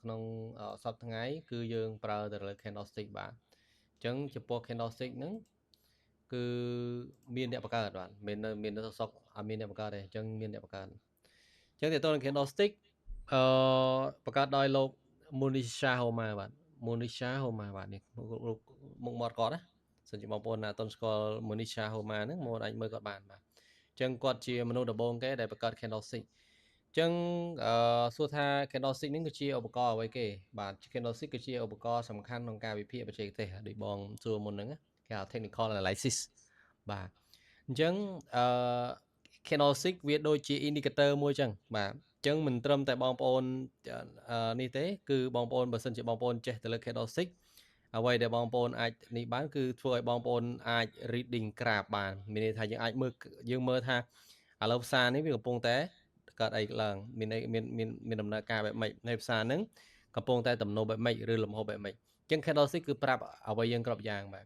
ក្នុងសប្តាហ៍ថ្ងៃគឺយើងប្រើទៅលើ candlestick បាទអញ្ចឹងចំពោះ candlestick ហ្នឹងគឺមានអ្នកបង្កើតបាទមាននៅមាននៅសុកអត់មានអ្នកបង្កើតទេអញ្ចឹងមានអ្នកបង្កើតអញ្ចឹងតើតើ candlestick បង្កើតដោយលោក Monisha Homa បាទ Monisha Homa បាទនេះមុខមាត់គាត់ណាសិនជាបងប្អូនណាអត់ទាន់ស្គាល់ Monisha Homa ហ្នឹងមកអាចមើលគាត់បានបាទអញ្ចឹងគាត់ជាមនុស្សដំបូងគេដែលបង្កើត candlestick អញ្ចឹងអឺសួរថា candlestick នេះគឺជាឧបករណ៍អ្វីគេបាទ candlestick គឺជាឧបករណ៍សំខាន់ក្នុងការវិភាគបច្ចេកទេសដូចបងសួរមុនហ្នឹងគេហៅ technical analysis បាទអញ្ចឹងអឺ candlestick វាដូចជា indicator មួយចឹងបាទអញ្ចឹងមិនត្រឹមតែបងប្អូននេះទេគឺបងប្អូនបើសិនជាបងប្អូនចេះទៅលើ candlestick អ្វីដែលបងប្អូនអាចនេះបានគឺធ្វើឲ្យបងប្អូនអាច reading ក្រាបបានមានន័យថាយើងអាចមើលយើងមើលថាឥឡូវផ្សារនេះវាកំពុងតែកើតអីឡើងមានអីមានមានមានដំណើរការបែបម៉េចនៅផ្សារហ្នឹងកំពុងតែទំនោរបែបម៉េចឬលំហូរបែបម៉េចអញ្ចឹង candlestick គឺប្រាប់អ្វីយើងគ្រប់យ៉ាងបាទ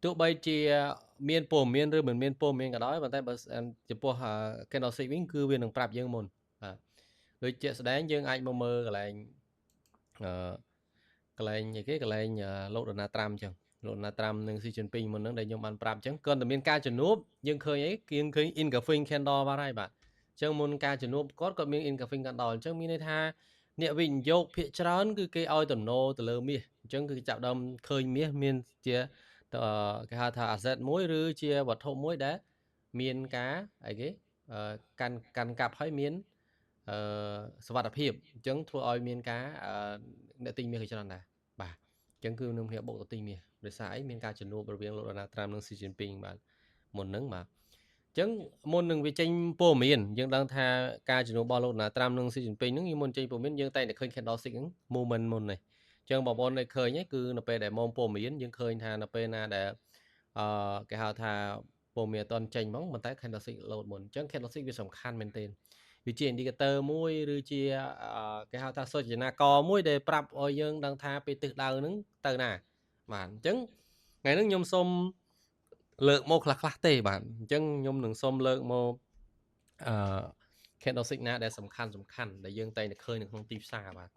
ទោះបីជាមានព័ត៌មានឬមិនមានព័ត៌មានក៏ដោយប៉ុន្តែបើចំពោះ candlestick វិញគឺវានឹងប្រាប់យើងមុនបាទដូចជាក់ស្ដែងយើងអាចមកមើលកន្លែងអឺកន្លែងអីគេកន្លែងលោកដូណាល់ត្រាំអញ្ចឹងលោកដូណាល់ត្រាំនិងស៊ីជីនពីងមុនហ្នឹងដែលខ្ញុំបានប្រាប់អញ្ចឹងគ្រាន់តែមានការជំនួបយើងឃើញអីយើងឃើញ engulfing candle បាត់ហើយបាទអញ្ចឹងមុនការជំនួបគាត់គាត់មាន engulfing candle អញ្ចឹងមានន័យថាអ្នកវិនិយោគភាគច្រើនគឺគេឲ្យទំនោរទៅលើមាសអញ្ចឹងគឺចាប់ដើមឃើញមាសមានជាគេហៅថា asset មួយឬជាវត្ថុមួយដែលមានការអីគេកាន់កាន់កាប់ហើយមានអឺសវត្ថភាពអញ្ចឹងធ្វើឲ្យមានការអ្នកទិញមាសក៏ច្រើនដែរបាទអញ្ចឹងគឺនឹងគ្នាបុកទៅទិញមាសដោយសារអីមានការជំនួបរវាងលោកដូណាល់ត្រាំនិងស៊ីជីនពីងបាទមុនហ្នឹងបាទអញ្ចឹងមុននឹងវាចេញព័ត៌មានយើងដឹងថាការជំនួបរបស់លោកដូណាល់ត្រាំនិងស៊ីជីនពីងហ្នឹងមុនចេញព័ត៌មានយើងតែងតែឃើញ candlestick ហ្នឹង movement មុននេះអញ្ចឹងបងប្អូនដែលឃើញគឺនៅពេលដែលមកព័ត៌មានយើងឃើញថានៅពេលណាដែលអឺគេហៅថាព័ត៌មានអត់ទាន់ចេញហ្មងប៉ុន្តែ candlestick load មុនអញ្ចឹង candlestick វាសំខាន់មែនទែនវាជា indicator មួយឬជាគេហៅថាសូចនាករមួយដែលប្រាប់ឲ្យយើងដឹងថាពេលទិសដៅហ្នឹងទៅណាបាទអញ្ចឹងថ្ងៃហ្នឹងខ្ញុំសូមលើកមកខ្លះខ្លះទេបាទអញ្ចឹងខ្ញុំនឹងសូមលើកមកអឺ candlestick ណាដែលសំខាន់សំខាន់ដែលយើងតែងតែឃើញនៅក្នុងទីផ្សារបាទ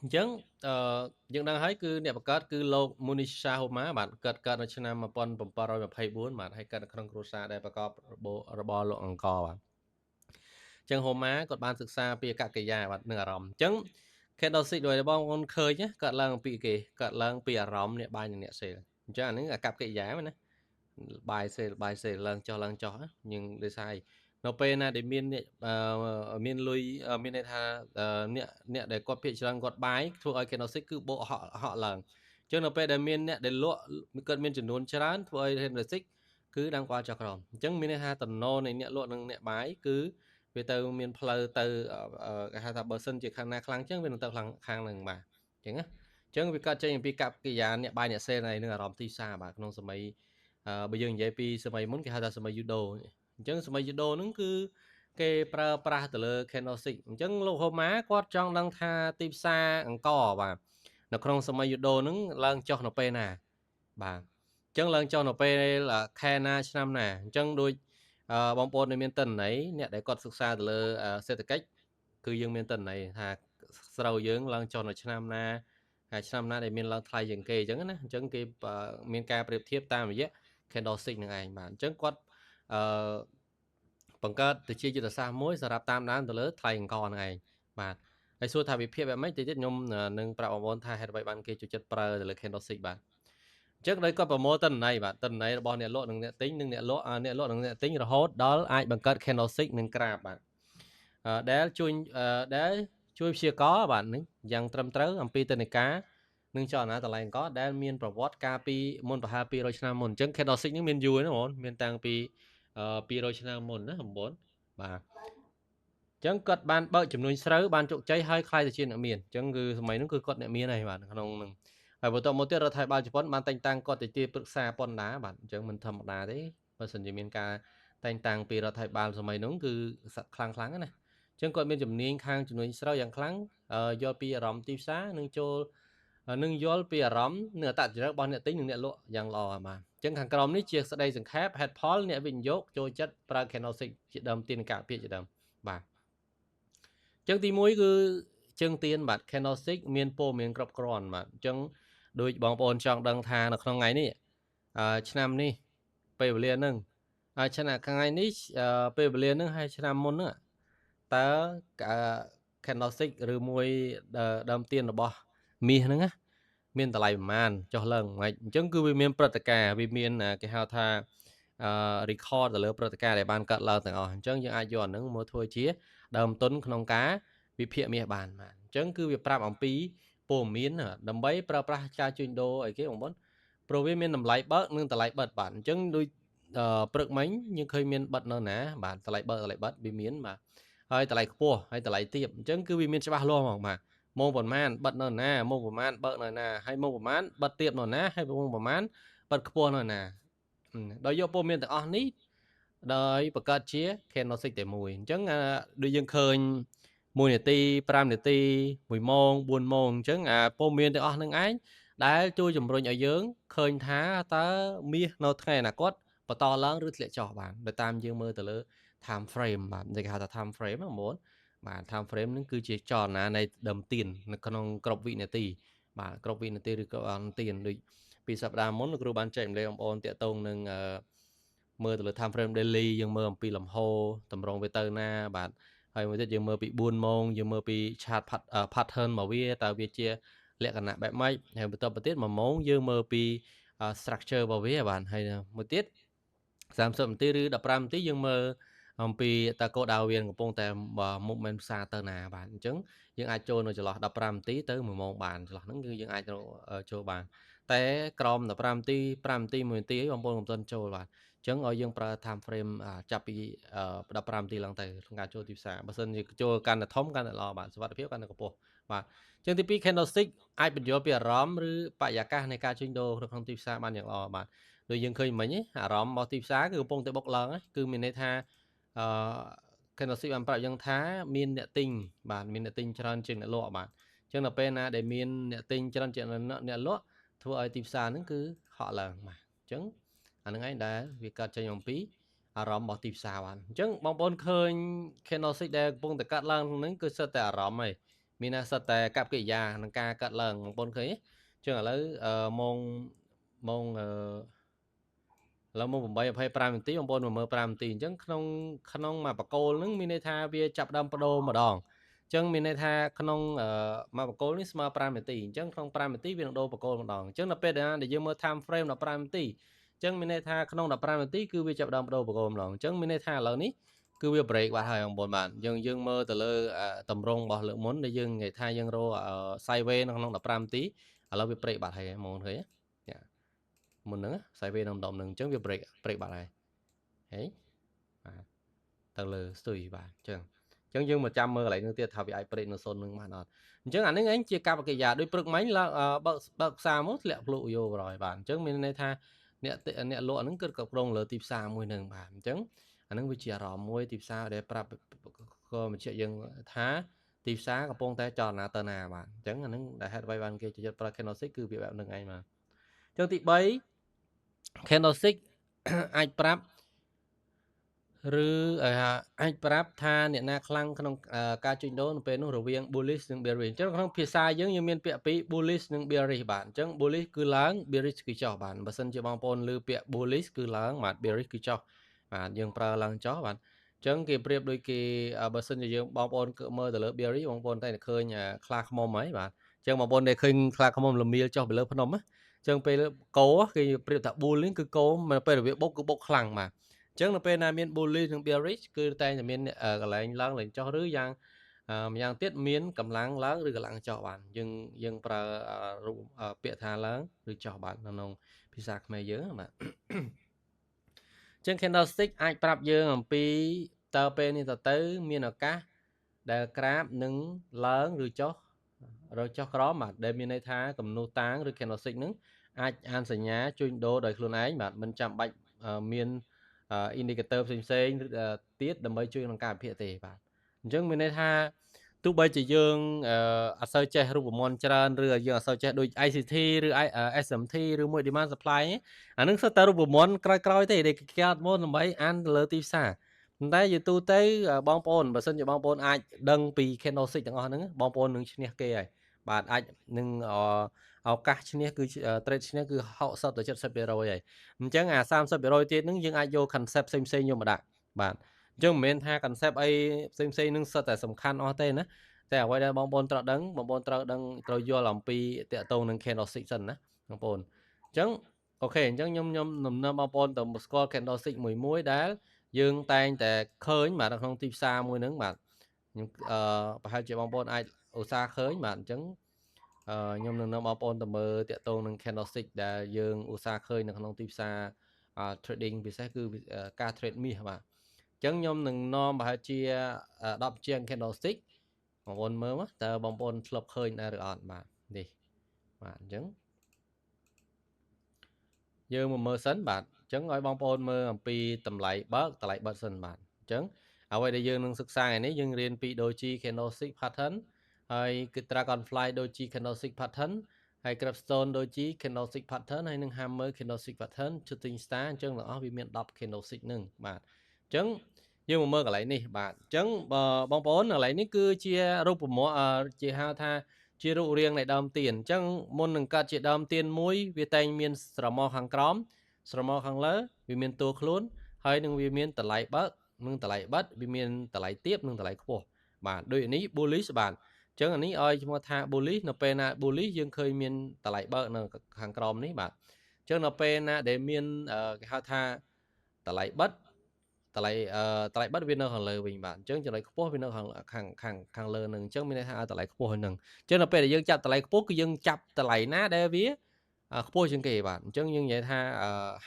អញ្ចឹងអឺយើងដឹងហើយគឺអ្នកបង្កើតគឺលោក Monisha Homa បាទកើតកើតនៅឆ្នាំ1724បាទហើយកើតនៅក្នុងគ្រួសារដែលប្រកបរបរលោកអង្គបាទអញ្ចឹង Homa គាត់បានសិក្សាពីអកកិរិយាបាទនិងអារម្មណ៍អញ្ចឹង candlestick ដោយបងប្អូនឃើញកើតឡើងពីគេកើតឡើងពីអារម្មណ៍អ្នក buy និងអ្នក sell អញ្ចឹងអានេះអកប្បកិរិយាមែនណា buy sell buy sell ឡើងចុះឡើងចុះយើងដោយសារនៅពេលណាដែលមានអ្នកមានលុយមានន័យថាអ្នកអ្នកដែលគាត់ភាគច្រើនគាត់ buy ធ្វើឲ្យ candlestick គឺបកហក់ហក់ឡើងអញ្ចឹងនៅពេលដែលមានអ្នកដែលលក់គាត់មានចំនួនច្រើនធ្វើឲ្យ candlestick គឺដាំក្បាលចុះក្រោមអញ្ចឹងមានន័យថាតំណនៃអ្នកលក់និងអ្នក buy គឺវាទៅមានផ្លូវទៅគេហៅថាបើសិនជាខាងណាខ្លាំងអញ្ចឹងវានឹងទៅខ្លាំងខាងហ្នឹងបាទអញ្ចឹងណាអញ្ចឹងវាកើតចេញអំពីកប្បកិរិយាអ្នក buy អ្នក sell នឹងអារម្មណ៍ទីផ្សារបាទក្នុងសម័យបើយើងនិយាយពីសម័យមុនគេហៅថាសម័យយូដូអញ្ចឹងសម័យយូដូហ្នឹងគឺគេប្រើប្រាស់ទៅលើ candlestick អញ្ចឹងលោកហូម៉ាគាត់ចង់ដឹងថាទីផ្សារអង្គបាទនៅក្នុងសម័យយូដូហ្នឹងឡើងចុះនៅពេលណាបាទអញ្ចឹងឡើងចុះនៅពេលខែណាឆ្នាំណាអញ្ចឹងដូចបងប្អូនដែលមានតិន្នន័យអ្នកដែលគាត់សិក្សាទៅលើសេដ្ឋកិច្ចគឺយើងមានតិន្នន័យថាស្រូវយើងឡើងចុះនៅឆ្នាំណាហើយឆ្នាំណាដែលមានឡើងថ្លៃជាងគេអញ្ចឹងណាអញ្ចឹងគេមានការប្រៀបធៀបតាមរយៈ candlestick នឹងឯងបាទអញ្ចឹងគាត់អឺបង្កើតទៅជាយុទ្ធសាស្ត្រមួយសម្រាប់តាមដានទៅលើថ្លៃអង្ករហ្នឹងឯងបាទហើយសួរថាវិភាគបែបម៉េចតិចទៀតខ្ញុំនឹងប្រាប់បងប្អូនថាហេតុអ្វីបានគេចូលចិត្តប្រើទៅលើ candlestick បាទអញ្ចឹងដោយគាត់ប្រមូលទិន្នន័យបាទទិន្នន័យរបស់អ្នកលក់និងអ្នកទិញនិងអ្នកលក់អ្នកលក់និងអ្នកទិញរហូតដល់អាចបង្កើត candlestick និងក្រាបបាទដែលជួយដែលជួយព្យាករណ៍បាទនឹងយ៉ាងត្រឹមត្រូវអំពីទិន្នការនិងចលនាតម្លៃអង្ករដែលមានប្រវត្តិកាលពីមុនប្រហែល200ឆ្នាំមុនអញ្ចឹង candlestick នេះមានយូរណាបងមានតាំងពី200ឆ្នាំមុនណាបងប្អូនបាទអញ្ចឹងគាត់បានបើកចំនួនស្រូវបានជោគជ័យហើយក្លាយទៅជាអ្នកមានអញ្ចឹងគឺសម័យនោះគឺគាត់អ្នកមានហើយបាទក្នុងនឹងហើយបន្ទាប់មកទៀតរដ្ឋាភិបាលជប៉ុនបានតែងតាំងគាត់ទៅជាប្រឹក្សាពន្ធដារបាទអញ្ចឹងមិនធម្មតាទេបើសិនជាមានការតែងតាំងពីរដ្ឋាភិបាលសម័យនោះគឺខ្លាំងខ្លាំងណាអញ្ចឹងគាត់មានជំនាញខាងជំនួញស្រូវយ៉ាងខ្លាំងយល់ពីអារម្មណ៍ទីផ្សារនិងចូលនឹងយល់ពីអារម្មណ៍និងអត្តចរិតរបស់អ្នកទិញនិងអ្នកលក់យ៉ាងល្អបាទអញ្ចឹងខាងក្រោមនេះជាស្ដីសង្ខេបហេតុផលអ្នកវិនិយោគចូលចិត្តប្រើ candlestick ជាដើមទានការពាក្យជាដើមបាទ អញ្ចឹងទី1គឺជើងទៀនបាទ candlestick មានព័ត៌មានគ្រប់គ្រាន់បាទអញ្ចឹងដូចបងប្អូនចង់ដឹងថានៅក្នុងថ្ងៃនេះឆ្នាំនេះពេលវេលាហ្នឹងឆ្នាំថ្ងៃនេះពេលវេលាហ្នឹងហើយឆ្នាំមុនហ្នឹងតើ candlestick ឬមួយដើមទៀនរបស់មាសហ្នឹងណាមានតម្លៃប្រមាណចុះឡើងមិនអញ្ចឹងគឺវាមានព្រឹត្តិការណ៍វាមានគេហៅថាអឺ record ទៅលើព្រឹត្តិការណ៍ដែលបានកើតឡើងទាំងអស់អញ្ចឹងយើងអាចយកអាហ្នឹងមកធ្វើជាដើមទុនក្នុងការវិភាគមាសបានបាទអញ្ចឹងគឺវាប្រាប់អំពីព័ត៌មានដើម្បីប្រើប្រាស់ការជួញដូរអីគេបងប្អូនព្រោះវាមានតម្លៃបើកនិងតម្លៃបិទបាទអញ្ចឹងដូចព្រឹកមិញយើងឃើញមានបិទនៅណាបាទតម្លៃបើកតម្លៃបិទវាមានបាទហើយតម្លៃខ្ពស់ហើយតម្លៃទាបអញ្ចឹងគឺវាមានច្បាស់លាស់ហ្មងបាទម៉ោងប៉ុន្មានបិទនៅណាម៉ោងប៉ុន្មានបើកនៅណាហើយម៉ោងប៉ុន្មានបិទទាបនៅណាហើយម៉ោងប៉ុន្មានបិទខ្ពស់នៅណាដោយយកព័ត៌មានទាំងអស់នេះដោយបង្កើតជា candlestick តែមួយអញ្ចឹងដូចយើងឃើញ1នាទី5នាទី1ម៉ោង4ម៉ោងអញ្ចឹងអាព័ត៌មានទាំងអស់នឹងឯងដែលជួយជំរុញឲ្យយើងឃើញថាតើមាសនៅថ្ងៃអនាគតបន្តឡើងឬធ្លាក់ចុះបាទដោយតាមយើងមើលទៅលើ time frame បាទគេហៅថា time frame ហ្នឹងបងប្អូនបាទ time frame ហ្នឹងគឺជាចលនានៃដើមទៀននៅក្នុងគ្រប់វិនាទីបាទគ្រប់វិនាទីឬក៏ទៀនដូចពីសប្តាហ៍មុនលោកគ្រូបានចែករំលែកបងប្អូនតាក់ទងនឹងមើលទៅលើ time frame daily យើងមើលអំពីលំហូរតម្រងវាទៅណាបាទហើយមួយទៀតយើងមើលពី4ម៉ោងយើងមើលពី chart pattern មកវាតើវាជាលក្ខណៈបែបម៉េចហើយបន្តទៅទៀត1ម៉ោងយើងមើលពី structure របស់វាបាទហើយមួយទៀត30នាទីឬ15នាទីយើងមើលអំពីតើគោលដៅវាកំពុងតែ movement ផ្សារទៅណាបាទអញ្ចឹងយើងអាចចូលនៅចន្លោះ15នាទីទៅ1ម៉ោងបានចន្លោះហ្នឹងគឺយើងអាចចូលបានតែក្រោម15នាទី5នាទី1នាទីបងប្អូនកុំទាន់ចូលបាទអញ្ចឹងឲ្យយើងប្រើ time frame ចាប់ពី15នាទីឡើងទៅក្នុងការចូលទីផ្សារបើសិនជាចូលកាន់តែធំកាន់តែល្អបាទសុវត្ថិភាពកាន់តែខ្ពស់បាទអញ្ចឹងទី2 candlestick អាចបញ្យល់ពីអារម្មណ៍ឬបរិយាកាសនៃការជួញដូរក្នុងទីផ្សារបានយ៉ាងល្អបាទដូចយើងឃើញមិញអារម្មណ៍របស់ទីផ្សារគឺកំពុងតែបុកឡើងគឺមានន័យថាអឺ candlestick បានប្រាប់យើងថាមានអ្នកទិញបាទមានអ្នកទិញច្រើនជាងអ្នកលក់បាទអញ្ចឹងដល់ពេលណាដែលមានអ្នកទិញច្រើនជាងអ្នកលក់ធ្វើឲ្យទីផ្សារហ្នឹងគឺហក់ឡើងបាទអញ្ចឹងអាហ្នឹងឯងដែលវាកើតចេញអំពីអារម្មណ៍របស់ទីផ្សារបាទអញ្ចឹងបងប្អូនឃើញ candlestick ដែលកំពុងតែកាត់ឡើងហ្នឹងគឺសិតតែអារម្មណ៍ហើយមានថាសិតតែកប្បកិរិយាក្នុងការកាត់ឡើងបងប្អូនឃើញអញ្ចឹងឥឡូវម៉ោងម៉ោងអឺឥឡូវមក8:25នាទីបងប្អូនមកមើល5នាទីអញ្ចឹងក្នុងក្នុងមួយបកគោលហ្នឹងមានន័យថាវាចាប់ដើមបដូរម្ដងអញ្ចឹងមានន័យថាក្នុងមួយបកគោលនេះស្មើ5នាទីអញ្ចឹងក្នុង5នាទីវានឹងដូរបកគោលម្ដងអញ្ចឹងដល់ពេលដែលយើងមើល time frame 15នាទីអញ្ចឹងមានន័យថាក្នុង15នាទីគឺវាចាប់ដើមបដូរបកគោលម្ដងអញ្ចឹងមានន័យថាឥឡូវនេះគឺវា break បាត់ហើយបងប្អូនបាទយើងយើងមើលទៅលើតម្រងរបស់លើកមុនដែលយើងនិយាយថាយើងរក sideways នៅក្នុង15នាទីឥឡូវវា break បាត់ហើយហ្មងឃើញមុនហ្នឹង sideways នៅម្ដុំហ្នឹងអញ្ចឹងវា break បាត់ហើយហេបាទទៅលើស្ទុយបាទអញ្ចឹងអញ្ចឹងយើងមកចាំមើលកន្លែងនេះទៀតថាវាអាច break នៅសូននឹងបានអត់អញ្ចឹងអានេះឯងជាកប្បកិរិយាដូចព្រឹកមិញឡើងបើកបើកផ្សារមកធ្លាក់ភ្លុកយោបរយបាទអញ្ចឹងមានន័យថាអ្នកអ្នកលក់ហ្នឹងគឺគ្រប់គ្រងលើទីផ្សារមួយហ្នឹងបាទអញ្ចឹងអាហ្នឹងវាជាអារម្មណ៍មួយទីផ្សារដែលប្រាប់ក៏បញ្ជាក់យើងថាទីផ្សារកំពុងតែចលនាទៅណាបាទអញ្ចឹងអាហ្នឹងដែលហេតុអ្វីបានគេចូលចិត្តប្រើ candlestick គឺវាបែបហ្នឹងឯងបាទអញ្ចឹងទី3 candlestick អាចប្រាប់ឬអាចប្រាប់ថាអ្នកណាខ្លាំងក្នុងការជួញដូរនៅពេលនោះរវាង bullish និង bearish អញ្ចឹងក្នុងភាសាយើងយើងមានពាក្យពីរ bullish និង bearish បាទអញ្ចឹង bullish គឺឡើង bearish គឺចុះបាទបើសិនជាបងប្អូនឮពាក្យ bullish គឺឡើងបាទ bearish គឺចុះបាទយើងប្រើឡើងចុះបាទអញ្ចឹងគេប្រៀបដូចគេបើសិនជាយើងបងប្អូនមើលទៅលើ bearish បងប្អូនតែឃើញខ្លាឃ្មុំហើយបាទអញ្ចឹងបងប្អូនដែលឃើញខ្លាឃ្មុំលមៀលចុះពីលើភ្នំណាអញ្ចឹងពេលគោគេប្រៀបថា bull នេះគឺគោពេលវាបុកគឺបុកខ្លាំងបាទអញ្ចឹងនៅពេលណាមាន bullish និង bearish គឺតែងតែមានកន្លែងឡើងឡើងចុះឬយ៉ាងម្យ៉ាងទៀតមានកម្លាំងឡើងឬកម្លាំងចុះបានយើងយើងប្រើរូបពាក្យថាឡើងឬចុះបានក្នុងភាសាខ្មែរយើងបាទចឹង candlestick អាចប្រាប់យើងអំពីតើពេលនេះទៅទៅមានឱកាសដែលក្រាបនឹងឡើងឬចុះឬចុះក្រោមបាទដែលមានន័យថាគំនូសតាងឬ candlestick នឹងអាចអានសញ្ញាជួញដូរដោយខ្លួនឯងបាទមិនចាំបាច់មាន indicator ផ្សេងផ្សេងទៀតដើម្បីជួយក្នុងការវិភាគទេបាទអញ្ចឹងមានន័យថាទោះបីជាយើងអត់សូវចេះរូបមន្តច្រើនឬយើងអត់សូវចេះដូច ICT ឬ SMT ឬមួយ demand supply អានឹងសុទ្ធតែរូបមន្តក្រោយៗទេដែលគេកើតមកដើម្បីអានទៅលើទីផ្សារ តែយទូទៅបងប្អូនបើសិនជាបងប្អូនអាចដឹងពី candlestick ទាំងអស់ហ្នឹងបងប្អូននឹងឈ្នះគេហើយបាទអាចនឹងឱកាសឈ្នះគឺ trade ឈ្នះគឺ60ទៅ70%ហើយអញ្ចឹងអា30%ទៀតហ្នឹងយើងអាចយក concept ផ្សេងផ្សេងយកមកដាក់បាទអញ្ចឹងមិនមែនថា concept អីផ្សេងផ្សេងនឹងសុទ្ធតែសំខាន់អស់ទេណាតែអ្វីដែលបងប្អូនត្រូវដឹងបងប្អូនត្រូវដឹងត្រូវយល់អំពីតាក់ទងនឹង candlestick សិនណាបងប្អូនអញ្ចឹង OK អញ្ចឹងខ្ញុំខ្ញុំនំនាំបងប្អូនទៅស្គាល់ candlestick មួយមួយដែលយើងតែងតែឃើញបាទនៅក្នុងទីផ្សារមួយហ្នឹងបាទខ្ញុំអឺប្រហែលជាបងប្អូនអាចឧស្សាហ៍ឃើញបាទអញ្ចឹងអឺខ្ញុំនឹងនាំបងប្អូនទៅមើលតាក់ទងនឹង candlestick ដែលយើងឧស្សាហ៍ឃើញនៅក្នុងទីផ្សារ trading ពិសេសគឺការ trade មាសបាទអញ្ចឹងខ្ញុំនឹងនាំប្រហែលជា10ជាង candlestick បងប្អូនមើលមកតើបងប្អូនធ្លាប់ឃើញដែរឬអត់បាទនេះបាទអញ្ចឹងយើងមកមើលសិនបាទអញ្ចឹងឲ្យបងប្អូនមើលអំពីតម្លៃបើកតម្លៃបិទសិនបាទអញ្ចឹងអ្វីដែលយើងនឹងសិក្សាថ្ងៃនេះយើងរៀនពី Doji candlestick pattern ហើយគឺ Dragonfly Doji candlestick pattern ហើយ Gravestone Doji candlestick pattern ហើយនិង Hammer candlestick pattern Shooting Star អញ្ចឹងទាំងអស់វាមាន10 candlestick នឹងបាទអញ្ចឹងយើងមកមើលកន្លែងនេះបាទអញ្ចឹងបងប្អូនកន្លែងនេះគឺជារូបមន្តជាហៅថាជារូបរាងនៃដើមទៀនអញ្ចឹងមុននឹងកាត់ជាដើមទៀនមួយវាតែងមានស្រមោលខាងក្រោមស្រមោលខាងលើវាមានតួខ្លួនហើយនឹងវាមានតម្លៃបើកនិងតម្លៃបិទវាមានតម្លៃទាបនិងតម្លៃខ្ពស់បាទដូចនេះ bullish បាទអញ្ចឹងអានេះឲ្យឈ្មោះថា bullish នៅពេលណា bullish យើងឃើញមានតម្លៃបើកនៅខាងក្រោមនេះបាទអញ្ចឹងនៅពេលណាដែលមានគេហៅថាតម្លៃបិទតម្លៃតម្លៃបិទវានៅខាងលើវិញបាទអញ្ចឹងចំណុចខ្ពស់វានៅខាងខាងខាងខាងលើនឹងអញ្ចឹងមានន័យថាតម្លៃខ្ពស់ហ្នឹងអញ្ចឹងនៅពេលដែលយើងចាប់តម្លៃខ្ពស់គឺយើងចាប់តម្លៃណាដែលវាខ្ពស់ជាងគេបាទអញ្ចឹងយើងនិយាយថា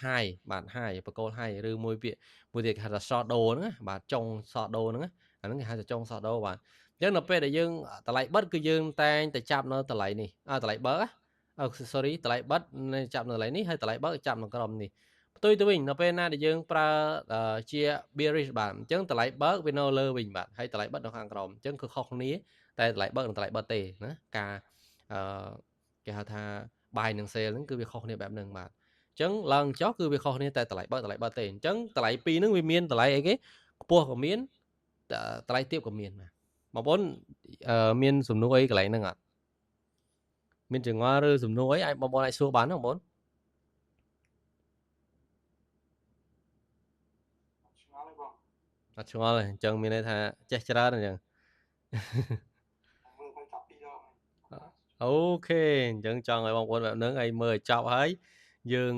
high បាទ high បកគោល high ឬមួយពាក្យមួយទៀតគេហៅថា shadow ហ្នឹងបាទចុង shadow ហ្នឹងអាហ្នឹងគេហៅថាចុង shadow បាទអញ្ចឹងនៅពេលដែលយើងតម្លៃបិទគឺយើងតែងតែចាប់នៅតម្លៃនេះតម្លៃបើក sorry តម្លៃបិទចាប់នៅតម្លៃនេះហើយតម្លៃបើកចាប់នៅក្រោមនេះផ្ទុយទៅវិញនៅពេលណាដែលយើងប្រើជា bearish បាទអញ្ចឹងតម្លៃបើកវានៅលើវិញបាទហើយតម្លៃបិទនៅខាងក្រោមអញ្ចឹងគឺខុសគ្នាតែតម្លៃបើកនិងតម្លៃបិទទេណាការអឺគេហៅថា buy និង sell ហ្នឹងគឺវាខុសគ្នាបែបហ្នឹងបាទអញ្ចឹងឡើងចុះគឺវាខុសគ្នាតែតម្លៃបើកតម្លៃបិទទេអញ្ចឹងតម្លៃពីរហ្នឹងវាមានតម្លៃអីគេខ្ពស់ក៏មានតម្លៃទាបក៏មានបាទបងប្អូនមានសំណួរអីកន្លែងហ្នឹងអត់មានចង្អល់ឬសំណួរអីអាចបងប្អូនអាចសួរបានណាបងប្អូន ឆ្ងល់ទេបង អត់ឆ្ងល់ទេអញ្ចឹងមានន័យថាចេះច្រើនអញ្ចឹង មើលទៅចាប់ពីរដង OK អញ្ចឹងចង់ឲ្យបងប្អូនបែបហ្នឹងឲ្យមើលឲ្យចប់ហើយយើង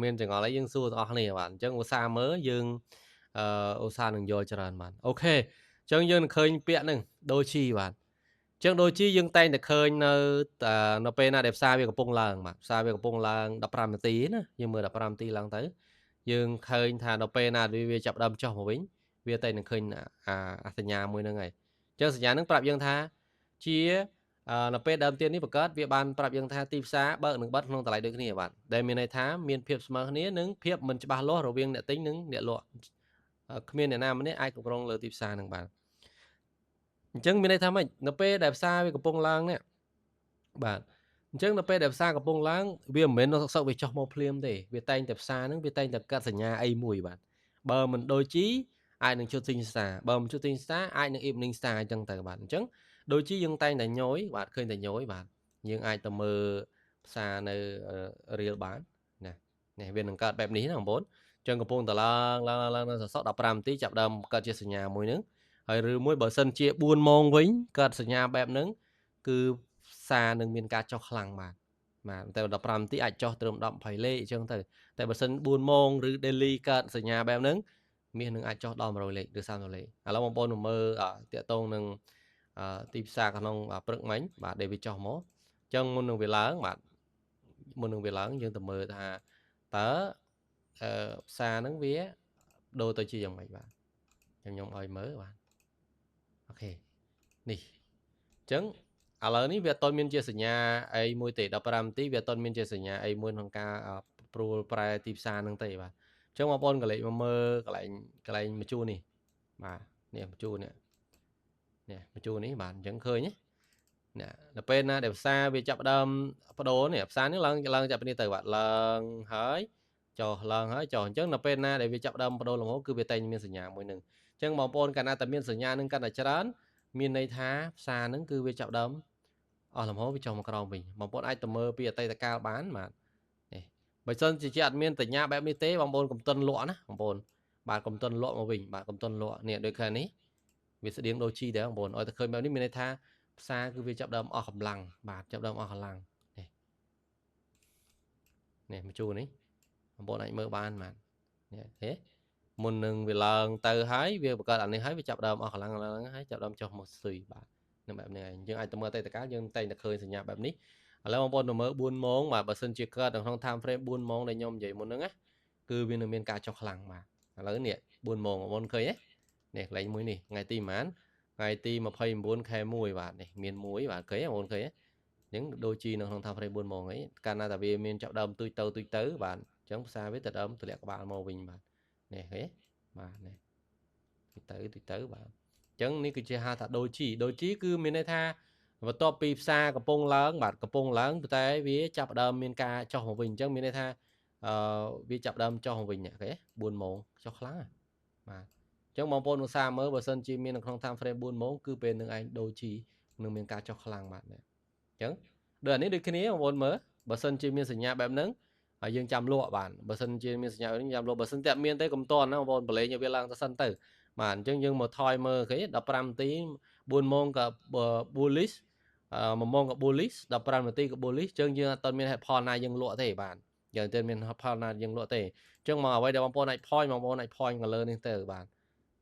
មានចង្អល់អីយើងសួរទាំងអស់គ្នាបាទអញ្ចឹងឧស្សាហ៍មើលយើងអឺឧស្សាហ៍នឹងយល់ច្រើនបាទ OK អញ្ចឹងយើងនឹងឃើញពាក្យហ្នឹង Doji បាទអញ្ចឹង Doji យើងតែងតែឃើញនៅនៅពេលណាដែលផ្សារវាកំពុងឡើងបាទផ្សារវាកំពុងឡើង15នាទីណាយើងមើល15នាទីឡើងទៅយើងឃើញថានៅពេលណាវាចាប់ដើមចុះមកវិញវាតែនឹងឃើញអាសញ្ញាមួយហ្នឹងហើយអញ្ចឹងសញ្ញាហ្នឹងប្រាប់យើងថាជានៅពេលដើមទៀននេះបង្កើតវាបានប្រាប់យើងថាទីផ្សារបើកនិងបិទក្នុងតម្លៃដូចគ្នាបាទដែលមានន័យថាមានភាពស្មើគ្នានិងភាពមិនច្បាស់លាស់រវាងអ្នកទិញនិងអ្នកលក់គ្មានអ្នកណាម្នាក់អាចគ្រប់គ្រងលើទីផ្សារនឹងបានអញ្ចឹងមានន័យថាម៉េចនៅពេលដែលផ្សារវាកំពុងឡើងនេះបាទអញ្ចឹងនៅពេលដែលផ្សារកំពុងឡើងវាមិនមែននៅសុកវាចុះមកភ្លាមទេវាតែងតែផ្សារហ្នឹងវាតែងតែកាត់សញ្ញាអីមួយបាទបើមិន Doji អាចនឹង shooting star បើមិន shooting star អាចនឹង evening star អញ្ចឹងទៅបាទអញ្ចឹង Doji យើងតែងតែញយបាទឃើញតែញយបាទយើងអាចទៅមើលផ្សារនៅរៀលបានណានេះវានឹងកើតបែបនេះណាបងប្អូនអញ្ចឹងកំពុងតឡើងឡើងឡើងនៅសសក់15នាទីចាប់ដើមកើតជាសញ្ញាមួយហ្នឹងហើយឬមួយបើសិនជា4ម៉ោងវិញកើតសញ្ញាបែបហ្នឹងគឺផ្សារនឹងមានការចុះខ្លាំងបាទបាទតែ15នាទីអាចចុះត្រឹម10 20លេខអញ្ចឹងទៅតែបើសិន4ម៉ោងឬ daily កើតសញ្ញាបែបហ្នឹងមាសនឹងអាចចុះដល់100លេខឬ30លេខឥឡូវបងប្អូនមកមើលតាក់ទងនឹងទីផ្សារក្នុងព្រឹកមិញបាទដែលវាចុះមកអញ្ចឹងមុននឹងវាឡើងបាទមុននឹងវាឡើងយើងទៅមើលថាតើអឺផ្សារហ្នឹងវាដូរទៅជាយ៉ាងម៉េចបាទខ្ញុំឲ្យមើលបាទ OK នេះអញ្ចឹងឥឡូវនេះវាអត់ទាន់មានជាសញ្ញាអីមួយទេ15នាទីវាអត់ទាន់មានជាសញ្ញាអីមួយក្នុងការព្រួលប្រែទីផ្សារហ្នឹងទេបាទអញ្ចឹងបងប្អូនកលេចមកមើលកន្លែងកន្លែងមជួរនេះបាទនេះមជួរនេះនេះមជួរនេះបាទអញ្ចឹងឃើញទេនេះដល់ពេលណាដែលផ្សារវាចាប់ដើមបដូរនេះផ្សារនេះឡើងឡើងចាប់ពីនេះទៅបាទឡើងហើយ ចុះឡើងហើយចុះអញ្ចឹងនៅពេលណាដែលវាចាប់ដើមបដូរលំហូរគឺវាតែងមានសញ្ញាមួយនឹងអញ្ចឹងបងប្អូនកាលណាតែមានសញ្ញានឹងកាន់តែច្រើនមានន័យថាផ្សារនឹងគឺវាចាប់ដើមអស់លំហូរវាចុះមកក្រោមវិញបងប្អូនអាចទៅមើលពីអតីតកាលបានបាទនេះបើសិនជាអត់មានសញ្ញាបែបនេះទេបងប្អូនកុំទិនលក់ណាបងប្អូនបាទកុំទិនលក់មកវិញបាទកុំទិនលក់នេះដូចខាងនេះវាស្តៀងដូចជីដែរបងប្អូនឲ្យតែឃើញបែបនេះមានន័យថាផ្សារគឺវាចាប់ដើមអស់កម្លាំងបាទចាប់ដើមអស់កម្លាំងនេះនេះមកជួរនេះបងប្អូនអាចមើលបានបាទនេះទេមុននឹងវាឡើងទៅហើយវាបង្កើតអានេះហើយវាចាប់ដើមអស់កម្លាំងឡើងហើយចាប់ដើមចុះមកស្ទុយបាទនឹងបែបនេះឯងយើងអាចទៅមើលអតីតកាលយើងតែងតែឃើញសញ្ញាបែបនេះឥឡូវបងប្អូនទៅមើល4ម៉ោងបាទបើសិនជាកើតនៅក្នុង time frame 4ម៉ោងដែលខ្ញុំនិយាយមុនហ្នឹងណាគឺវានឹងមានការចុះខ្លាំងបាទឥឡូវនេះ4ម៉ោងបងប្អូនឃើញទេនេះកន្លែងមួយនេះថ្ងៃទីប៉ុន្មានថ្ងៃទី29ខែ1បាទនេះមាន1បាទឃើញទេបងប្អូនឃើញទេអញ្ចឹងដូចជីនៅក្នុង time frame 4ម៉ោងអីកាលណាតែវាមានចាប់ដើមទុយទៅទុយទៅបាទអញ្ចឹងផ្សារវាទៅដើមទម្លាក់ក្បាលមកវិញបាទនេះឃើញទេបាទនេះទុយទៅទុយទៅបាទអញ្ចឹងនេះគឺជាហៅថាដូជីដូជីគឺមានន័យថាបន្ទាប់ពីផ្សារកំពុងឡើងបាទកំពុងឡើងតែវាចាប់ដើមមានការចុះមកវិញអញ្ចឹងមានន័យថាអឺវាចាប់ដើមចុះមកវិញឃើញទេ4ម៉ោងចុះខ្លាំងបាទអញ្ចឹងបងប្អូនឧស្សាហ៍មើលបើសិនជាមាននៅក្នុង time frame 4ម៉ោងគឺពេលនឹងឯងដូជីនឹងមានការចុះខ្លាំងបាទអញ្ចឹងដូចអានេះដូចគ្នាបងប្អូនមើលបើសិនជាមានសញ្ញាបែបហ្នឹងហើយយើងចាំលក់បាទបើសិនជាមានសញ្ញានេះចាំលក់បើសិនតែមានទេកុំតន់ណាបងប្អូនប្រឡែងឲ្យវាឡើងទៅសិនទៅបាទអញ្ចឹងយើងមកថយមើលគេ15នាទី4ម៉ោងក៏ bullish 1ម៉ោងក៏ bullish 15នាទីក៏ bullish អញ្ចឹងយើងអត់មានហេតុផលណាយើងលក់ទេបាទយើងអត់មានហេតុផលណាយើងលក់ទេអញ្ចឹងមកអ្វីដែលបងប្អូនអាច point បងប្អូនអាច point កលើនេះទៅបាទ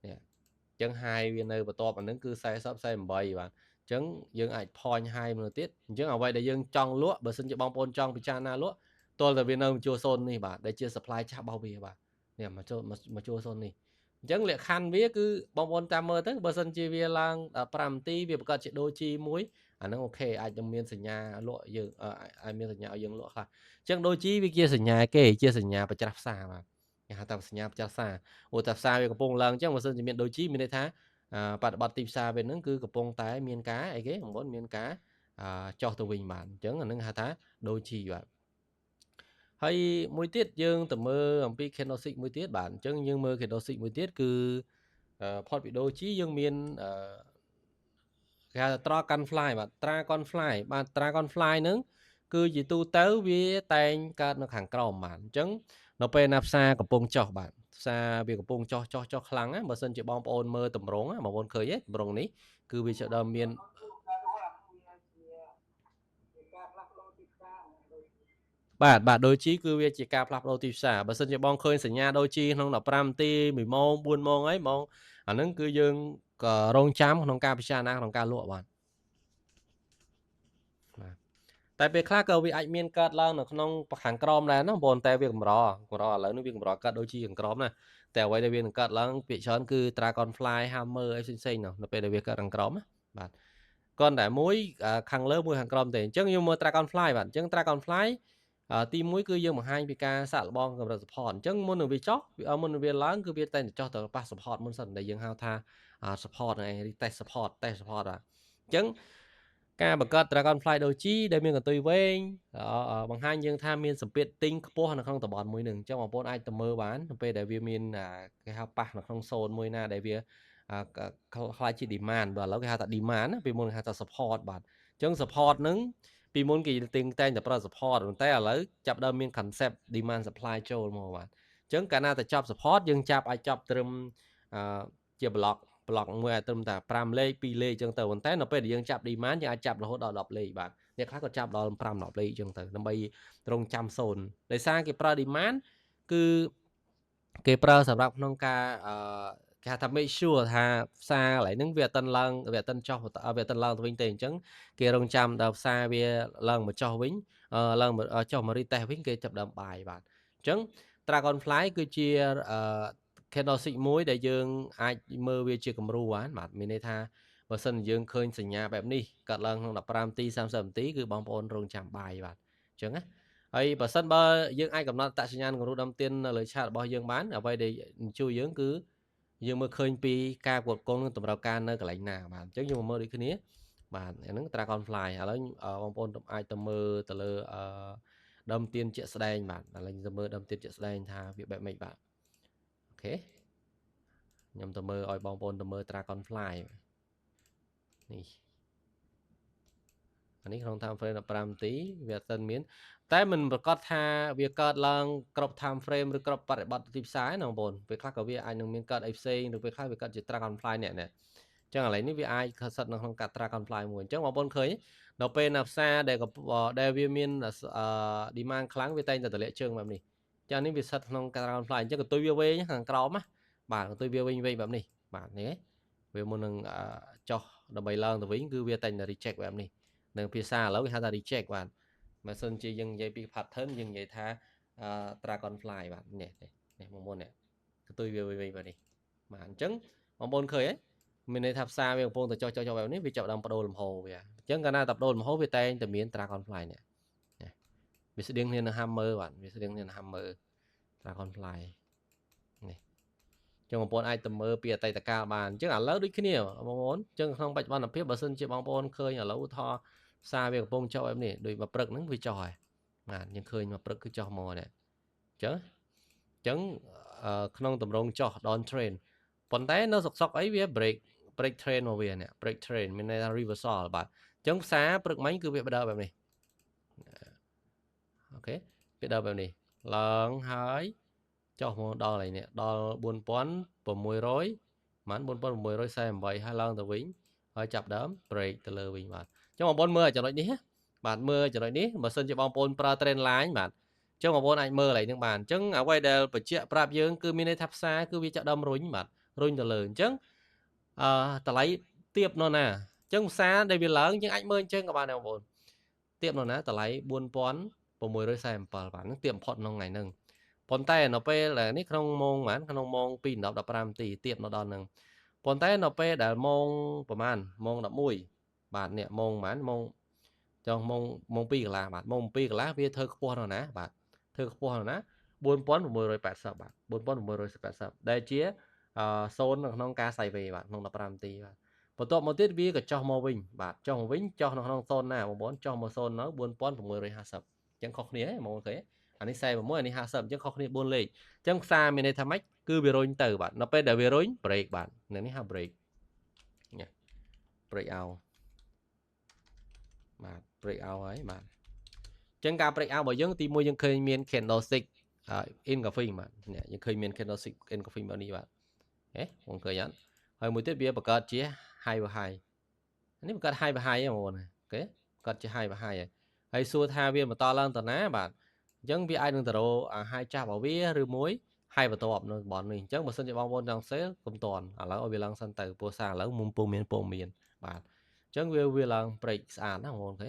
នេះអញ្ចឹង high វានៅបន្ទាប់អានឹងគឺ40 48បាទអញ្ចឹងយើងអាច point high មកទៀតអញ្ចឹងអ្វីដែលយើងចង់លក់បើសិនជាបងប្អូនចង់ពិចារណាលក់ទាល់តែវានៅជួរ0នេះបាទដែលជា supply ចាស់របស់វាបាទនេះមកចូលមកជួរ0នេះអញ្ចឹងលក្ខខណ្ឌវាគឺបងប្អូនតាមមើលទៅបើសិនជាវាឡើង5នាទីវាបង្កើតជា doji មួយអាហ្នឹង OK អាចនឹងមានសញ្ញាលក់យើងអាចមានសញ្ញាឲ្យយើងលក់ខ្លះអញ្ចឹង doji វាជាសញ្ញាគេជាសញ្ញាបច្ច្រាស់ផ្សារបាទគេហៅថាសញ្ញាបច្ច្រាស់ផ្សារព្រោះតែផ្សារវាកំពុងឡើងអញ្ចឹងបើសិនជាមាន doji មានន័យថាបប្រតិបត្តិទីផ្សារវាហ្នឹងគឺកំពុងតែមានការអីគេបងប្អូនមានការចុះទៅវិញបាទអញ្ចឹងអាហ្នឹងហៅថា doji បាទហើយមួយទៀតយើងទៅមើលអំពី candlestick មួយទៀតបាទអញ្ចឹងយើងមើល candlestick មួយទៀតគឺផុតពី doji យើងមានគេហៅថា dragonfly បាទ dragonfly បាទ dragonfly ហ្នឹងគឺជាទូទៅវាតែងកើតនៅខាងក្រោមបាទអញ្ចឹងនៅពេលណាផ្សារកំពុងចុះបាទផ្សារវាកំពុងចុះចុះចុះខ្លាំងណាបើសិនជាបងប្អូនមើលតម្រងបងប្អូនឃើញទេតម្រងនេះគឺវាจะដើមមានបាទបាទ doji គឺវាជាការផ្លាស់ប្ដូរទីផ្សារបើសិនជាបងឃើញសញ្ញា doji ក្នុង15នាទី1ម៉ោង4ម៉ោងអីបងអាហ្នឹងគឺយើងក៏រងចាំក្នុងការពិចារណាក្នុងការលក់បាទបាទតែពេលខ្លះក៏វាអាចមានកើតឡើងនៅក្នុងខាងក្រោមដែរណាបងប្អូនតែវាកម្រកម្រឥឡូវនេះវាកម្រកើត doji ខាងក្រោមណាតែអ្វីដែលវានឹងកើតឡើងភាគច្រើនគឺ Dragonfly Hammer អីផ្សេងៗនោះនៅពេលដែលវាកើតខាងក្រោមណាបាទគ្រាន់តែមួយខាងលើមួយខាងក្រោមទេអញ្ចឹងយើងមើល Dragonfly បាទអញ្ចឹង Dragonfly ទី1គឺយើងបង្ហាញពីការសាកល្បងកម្រិត support អញ្ចឹងមុននឹងវាចុះវាមុននឹងវាឡើងគឺវាតែងតែចុះទៅប៉ះ support មុនសិនដែលយើងហៅថា support ហ្នឹងឯង test support test support បាទអញ្ចឹងការបង្កើត Dragonfly Doji ដែលមានកន្ទុយវែងបង្ហាញយើងថាមានសម្ពាធទិញខ្ពស់នៅក្នុងតំបន់មួយនឹងអញ្ចឹងបងប្អូនអាចទៅមើលបាននៅពេលដែលវាមានគេហៅប៉ះនៅក្នុង zone មួយណាដែលវាខ្លាយជា demand បាទឥឡូវគេហៅថា demand ណាពីមុនគេហៅថា support បាទអញ្ចឹង support ហ្នឹងពីមុនគេទិញតែងតែប្រើ support ប៉ុន្តែឥឡូវចាប់ដើមមាន concept demand supply ចូលមកបាទអញ្ចឹងកាលណាតែចាប់ support យើងចាប់អាចចាប់ត្រឹមជា block block មួយអាចត្រឹមតែ5លេខ2លេខអញ្ចឹងទៅប៉ុន្តែនៅពេលដែលយើងចាប់ demand យើងអាចចាប់រហូតដល់10លេខបាទអ្នកខ្លះក៏ចាប់ដល់5 10លេខអញ្ចឹងទៅដើម្បីត្រង់ចាំ0ដោយសារគេប្រើ demand គឺគេប្រើសម្រាប់ក្នុងការអឺគេហៅថា make sure ថាផ្សារកន្លែងហ្នឹងវាអត់ទាន់ឡើងវាអត់ទាន់ចុះវាអត់ទាន់ឡើងទៅវិញទេអញ្ចឹងគេរងចាំដល់ផ្សារវាឡើងមកចុះវិញឡើងមកចុះមក retest វិញគេចាប់ដើម buy បាទអញ្ចឹង Dragonfly គឺជា candlestick មួយដែលយើងអាចមើលវាជាគំរូបានបាទមានន័យថាបើសិនយើងឃើញសញ្ញាបែបនេះកាត់ឡើងក្នុង15នាទី30នាទីគឺបងប្អូនរងចាំ buy បាទអញ្ចឹងណាហើយបើសិនបើយើងអាចកំណត់តសញ្ញាគំរូដើមទៀននៅលើឆាតរបស់យើងបានអ្វីដែលជួយយើងគឺយើងមើលឃើញពីការផ្គត់ផ្គង់នឹងតម្រូវការនៅកន្លែងណាបាទអញ្ចឹងយើងមកមើលដូចគ្នាបាទអាហ្នឹង Dragonfly ឥឡូវបងប្អូនអាចទៅមើលទៅលើអឺ ដើមទៀនជាក់ស្ដែងបាទឥឡូវទៅមើលដើមទៀនជាក់ស្ដែងថាវាបែបម៉េចបាទ OK ខ្ញុំទៅមើលឲ្យបងប្អូនទៅមើល Dragonfly នេះអានេះក្នុង time frame 15នាទីវាអត់ទាន់មានតែមិនប្រកាសថាវាកើតឡើងគ្រប់ time frame ឬគ្រប់បរិបទទីផ្សារណាបងប្អូនពេលខ្លះក៏វាអាចនឹងមានកើតអីផ្សេងឬពេលខ្លះវាកើតជា Dragonfly នេះនេះអញ្ចឹងឥឡូវនេះវាអាចស្ថិតនៅក្នុងកា Dragonfly មួយអញ្ចឹងបងប្អូនឃើញដល់ពេលណាផ្សារដែលដែលវាមាន demand ខ្លាំងវាតែងតែតម្លាក់ជើងបែបនេះអញ្ចឹងនេះវាស្ថិតក្នុង Dragonfly អញ្ចឹងកន្ទុយវាវែងខាងក្រោមណាបាទកន្ទុយវាវែងវែងបែបនេះបាទនេះវាមុននឹងចុះដើម្បីឡើងទៅវិញគឺវាតែងតែ reject បែបនេះនៅភាសាឥឡូវគេហៅថា reject បាទបើសិនជាយើងនិយាយពី pattern យើងនិយាយថា dragonfly បាទនេះនេះបងប្អូននេះកន្ទុយវាវែងបែបនេះបាទអញ្ចឹងបងប្អូនឃើញទេមានន័យថាផ្សារវាកំពុងតែចុះចុះចុះបែបនេះវាចាប់ដើមបដូរលំហវាអញ្ចឹងកាលណាតែបដូរលំហវាតែងតែមាន dragonfly នេះវាស្តៀងគ្នានឹង hammer បាទវាស្តៀងគ្នានឹង hammer dragonfly នេះចឹងបងប្អូនអាចទៅមើលពីអតីតកាលបានអញ្ចឹងឥឡូវដូចគ្នាបងប្អូនអញ្ចឹងក្នុងបច្ចុប្បន្នភាពបើសិនជាបងប្អូនឃើញឥឡូវឧទាហរណ៍ផ្សារវាកំពុងចុះបែបនេះដូចមកព្រឹកហ្នឹងវាចុះហើយបាទយើងឃើញមកព្រឹកគឺចុះមកនេះអញ្ចឹងអញ្ចឹងក្នុងតម្រងចុះ down trend ប៉ុន្តែនៅសុកសុកអីវា break trend មកវានេះ break trend មានន័យថា reversal បាទអញ្ចឹងផ្សារព្រឹកមិញគឺវាបដើបែបនេះOK វាដើបែបនេះឡើងហើយចុះមកដល់ហើយនេះដល់4600ប្រហែល4648ហើយឡើងទៅវិញហើយចាប់ដើម break ទៅលើវិញបាទអញ្ចឹងបងប្អូនមើលចំណុចនេះបាទមើលចំណុចនេះបើសិនជាបងប្អូនប្រើ trend line បាទអញ្ចឹងបងប្អូនអាចមើលកន្លែងហ្នឹងបានអញ្ចឹងអ្វីដែលបញ្ជាក់ប្រាប់យើងគឺមានន័យថាផ្សារគឺវាចាប់ដើមរុញបាទរុញទៅលើអញ្ចឹងអឺតម្លៃទៀបនៅណាអញ្ចឹងផ្សារដែលវាឡើងយើងអាចមើលអញ្ចឹងក៏បានដែរបងប្អូនទៀបនៅណាតម្លៃ4647បាទហ្នឹងទៀបបំផុតក្នុងថ្ងៃហ្នឹងប៉ុន្តែនៅពេលដែលនេះក្នុងម៉ោងប៉ុន្មានក្នុងម៉ោង2 10 15នាទីទៀបនៅដល់ហ្នឹងប៉ុន្តែនៅពេលដែលម៉ោងប្រហែលម៉ោង11បាទនេះម៉ោងប្រហែលម៉ោងចុះម៉ោងម៉ោង2កន្លះបាទម៉ោង2កន្លះវាធ្វើខ្ពស់នៅណាបាទធ្វើខ្ពស់នៅណា4680បាទ4680ដែលជា0នៅក្នុងការ sideway បាទក្នុង15នាទីបាទបន្ទាប់មកទៀតវាក៏ចុះមកវិញបាទចុះមកវិញចុះនៅក្នុង0ណាបងប្អូនចុះមក0នៅ4650អញ្ចឹងខុសគ្នាហ៎បងប្អូនឃើញអានេះ46អានេះ50អញ្ចឹងខុសគ្នា4លេខអញ្ចឹងផ្សារមានន័យថាម៉េចគឺវារុញទៅបាទនៅពេលដែលវារុញ break បាទនៅនេះហៅ break នេះ break out បាទ break out ហើយបាទអញ្ចឹងការ break out របស់យើងទីមួយយើងឃើញមាន candlestick engulfing បាទនេះយើងឃើញមាន candlestick engulfing បែបនេះបាទហេបងឃើញអត់ហើយមួយទៀតវាបង្កើតជា high high នេះបង្កើត high high ហ្នឹងបងប្អូន OK បង្កើតជា high high ហើយហើយសួរថាវាបន្តឡើងទៅណាបាទអញ្ចឹងវាអាចនឹងទៅរក high ចាស់របស់វាឬមួយ high បន្ទាប់នៅតំបន់នេះអញ្ចឹងបើសិនជាបងប្អូនចង់ sell កុំតន់ឥឡូវឲ្យវាឡើងសិនទៅព្រោះសារឥឡូវមុំពុំមានពុំមានបាទអញ្ចឹងវាវាឡើង break ស្អាតណាបងប្អូន OK